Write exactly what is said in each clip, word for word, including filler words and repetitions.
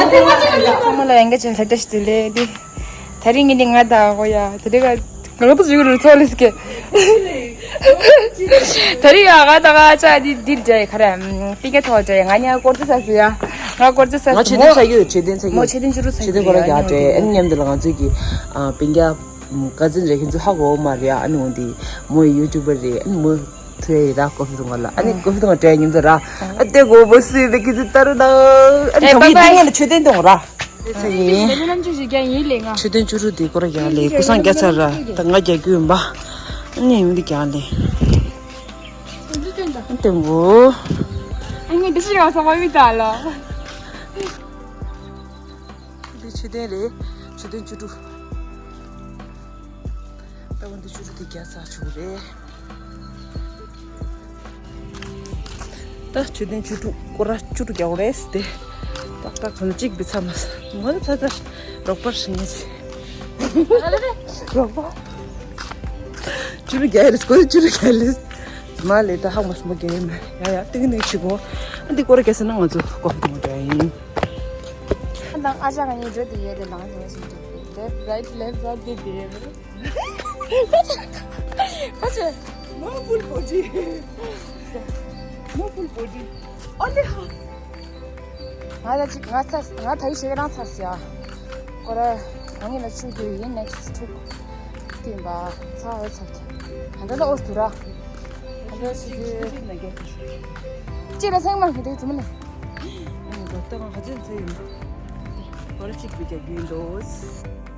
ཚང་མ་ལ་ཡང་བསྐྱར་ལྷ་བཀྲ་ཤིས་བདེ་ལེགས་འདི། ད་རིང་ངས་འདི་ང་དང་གོ་ཡ། ད་རིང་ང་ང་ཚོ་བཞུགས་རུ་ཚོགས་ལས་ཀྱི། ད་རིང་ཡ་ང་དང་ང་ཅག་འདི་འདིར་འདྲ་ཡི་ག་རེ་ཨམ། པིང་ཀ་ཐོག་འདྲ་ཡི། ང་ནི་སྐོར་ཅི་ས་སི་ཡ། ང་སྐོར་ཅི་ས་སི། ང་ཆོས་ཐུན་ཚ་གི་ཡོད། ཆོས་ཐུན་ཚ་གི་མོ་ཡོད། ཆོས་ཐུན་ཅི་རུ་ཚ་ཆོས་ཐུན་གི་སྐོར་ལ་ཡ་ཡ་འདྲ་ཡི། ཨ་ནི་མཉམ་དུ་ལ་ང་ཚོས་ཀྱི་ཨ་པིང་ཀ་ཀ་ཛིན་རེད། ཁྱེད་ཚོ་ཧ་གོ་མ་རེད། ཨ་ནི་འོ་འདི་མོ་ཡི་ཡུ་ཊུབ་པར་རེད། ཨ་ནི་མོ་ཐུ་ཡི་ར་ཀོ་ཕི་ཐུང་བ་ལ། ཨ་ནི་ཀོ་ཕི་ཐུང་བ་འདྲ་ཡི་མཉམ་དུ་ར། ཨ་དེ་གོ་བོ་སི་དེ་ཁྱེད་ཚོ་ལྟ་རུ་ད། ཨ་ནི་ཨེ་ཐོག་མི་དེ་ངས་ལ་ཆོས་ཐུན་གཏོང་ར། ཚེ་ཡིན། ལས་ལམ་ཆུ་ཞིག་རྒྱ་ཡིན་ལས་ང་། ཆོས་ཐུན་བཅུ་དྲུག་དེ་སྐོར་རྒྱག་ལས། ཀུ་སང་རྒྱ་ཚར་ར། ད་ང་རྒྱག་རྒྱུ་ཡིན་པ། ཨ་ནི་ཡིན་འདི་རྒྱག་ལས། ཨ་དེ་གོ། ཨ་ངས་འདི་ཞིག་ཡང་ས་མ་མི་ད་ལ། འདི་ཆོས་ཐུན་རེད། ཆོས་ཐུན་བཅུ་དྲུག་ད་བོ་འདི་བཅུ་དྲུག་དེ་རྒྱ་ཚ་ཆུ་རེད། ད་ཆོས་ཐུན་བཅུ་དྲུག་སྐོར་ར་བཅུ་དྲུག་རྒྱག་རེད་ཟེར་ཏེ། ཏག་ཏག་ཚོན་གཅིག་བི་ཚ་མ་ས་མོ་ཚ་ཚ་རོགས་པར་ཞིག་ངེས། རོགས་པ། བཅུ་དྲུག་རྒྱག་རེད། སྐོར་བཅུ་དྲུག་རྒྱག་རེད། མ་ལས་ད་ཧག་མ་སུ་མ་རྒྱག་ཡིན་མ། ཡ་ཡ་ཏིག་ནིག་ཆི་གོ། ཨ་འདི་སྐོར་ར་རྒྱག་ས་ན་ང་ཚོ་ལྐོག་གཏོང་རྒྱག་ཡིན། ཨ་དང་ཨ་ཅག་ག་ནི་འགྲོ་དེ་ཡོད་དེ་ལང་ཐོང་ཞིག་འགྲོ་དེ། Left, right, left, right དེ་དེ། ཁ་ཆེ། མ་ཕུལ་པོ་ཅི། མ་ཕུལ་པོ་ཅི། ཨ་ལེ་ཧ། ང་ལ་ཅིག་ང་ཚ་ང་ད་ཡི་ཞེ་གི་རང་ཚ་སི་ཡ། ཀོ་ར་ང་ངི་ལ་ཆུ་རྒྱུ་ཡིན་next trip དེ་ཡིན་པ་ཚ་བའི་ཚ་ཁྱ། ད་ལ་ཨོ་སྟུ་ར། ད་ལ་ཆུ་རྒྱུ་ཅི་ལ་སེང་མ་གི་དེ་ཙུམ་ལ། ཨ་ནི་ད་ལྟ་ང་ཧ་ཅང་ཚ་ཡིན། ཀོ་ར་ཅིག་བི་རྒྱ་རྒྱུ་ཡིན་འདོད།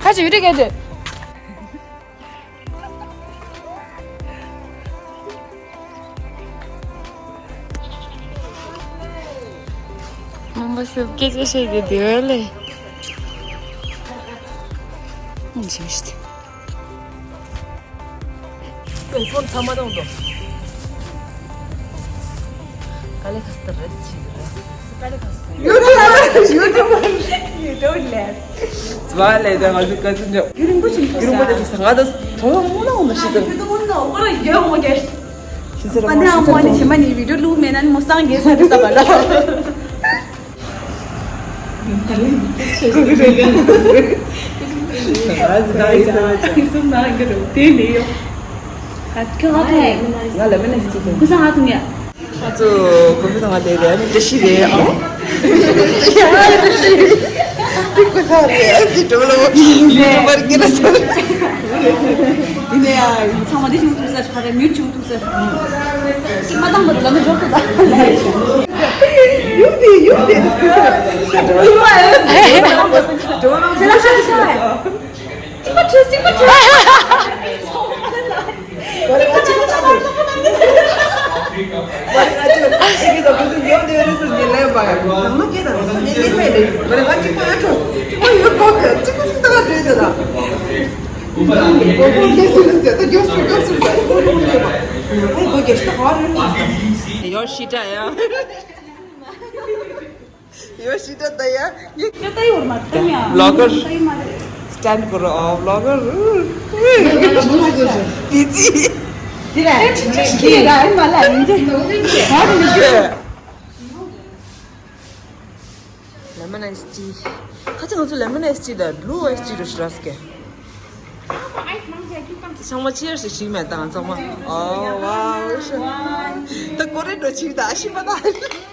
ཁ་ཆེ་ཡུ་རི་ག་དེ། མོན་པ་སུབ་ཀེ་ཅེ་ཤེ་གི་དེ་བས་ལེ། ཨང་ཞིམ་ཤི་ཏེ། ཕོན་ཚང་མ་གཏོང་དོ། ཀ་ལེ་ཁ་སི་ཏར་རེད་ཅིག་རེད། ཀ་ལེ་ཁ་སི་ཏར། You don't laugh. You don't laugh. ཙི་བ་ལས་ད་ང་ཚོ་ཀ་ཚོད་འཇོག་ཡུ་རིང་པོ་ཞིག་ཡུ་རིང་པོ་དེ་ང་ད་ཐོང་མོ་ན་འོང་ན་ཤི་ཟེར། ཁྱོད་ད་འོང་ན་འོང་ན་ཡོད་འོང་རྒྱལ། ཤི་ཟེར་མ་ནི་ཨ་མོ་ནི་ཞི་མ་ནི་བི་ཌིའོ་ལུག་མེད་ན་ནི་མོ་སང་རྒྱལ་ས་རེད་ས་བ་ལ། ང་ལ་མི་ནས་སྐྱིད་དོ། ཁུ་སང་ང་ཐུང་ཡ། ང་ཚོ་ཀོ་ཕི་དང་ང་དེ་རེད། ཨ་ནི་བཀྲ་ཤིས་རེད། ཨ་ནི་བཀྲ་ཤིས་རེད། ཨ་ནི་ཀོ་སང་རེད། ཨ་ནི་འགྲོ་ལ་ཡུ་ཊུབ་པར་སྐྱེ་ན་ས། ཡིན་ནའི་ཚང་མ་འདི་ཞིག་ཐུག་ས་ཞིག་ག་རེ་མྱུར་ཞིག་ཐུག་ས་ཞིག་ཅིག་མ་བཏང་བར་ལམ་ནས་འགྲོ་སོང་ད། ཡུམ་དེ་ཡུམ་དེ་ཚང་མ་ཨེ་འགྲོ་ལ་ཤ་ཤ་ཡ། ཅིག་མ་ཁྲོས་ཅིག་མ་ཁྲོས། ཡོ་ཤི་ཏྲ་ཡ། ཡོ་ཤི་ཏྲ་ད་ཡ། ཡ་ད་ཡོར་མ་ད་ཡ། བློ་གར། ད་ཡོར་མ་ད། སི་ཊེན་ཌི་ཁོ་ར་ཨོ་བློ་གར། བི་ཛི། དེ་ར་ཁྱི་ར་མ་ལ་ཡིན་ཏེ། ཧ་རི་ནི་ཏེ། ལེ་མོན་ཨའི་སི་ཊི། ཁ་ཅིག་ང་ཚོ་ལེ་མོན་ཨའི་སི་ཊི་དང་བླུ་ཨའི་སི་ཊི་རུ་ཤི་ར་སི་ཀེ། ཚང་མ་ཅི་ཡར་ཞིག་ཞིག་མེད་དང་ཚང་མ། ཨོ་ཝའོ་ཤ། ད་ཀོ་རེ་འགྲོ་ཆིག་ད་ཨ་ཤི་མ་ད།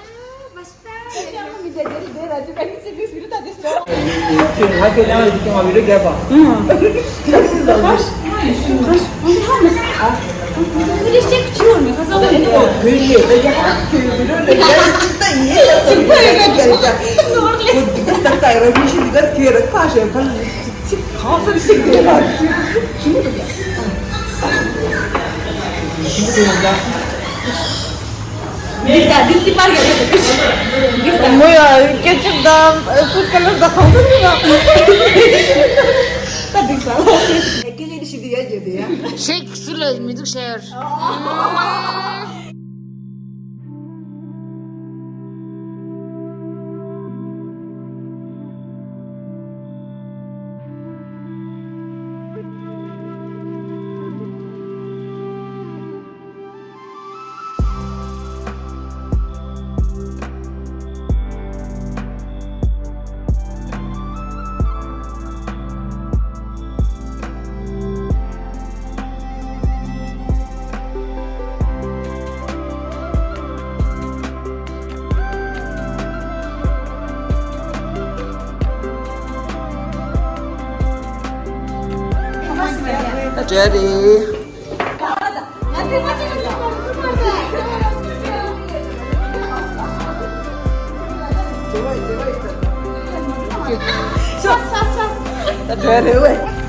ངས་ཟ་འདི་ཏི་པར་གྱི་རེད། མོ་ཡ་སྐད་ཅིག་དང་ཕུད་ཀ་ལར་དང་གང་ཚང་མ། ད་འགྲིག་ས་ལ། སྐད་ཅིག་ཞིག་དེ་ཡ་རྒྱབ་དེ་ཡ། ཤེག་སུ་ལ་མི་འདུག་ཤེར། ད་འགྲོ་ཡ་རེད། ད་འགྲོ་ཡ་རེད་ཝེ།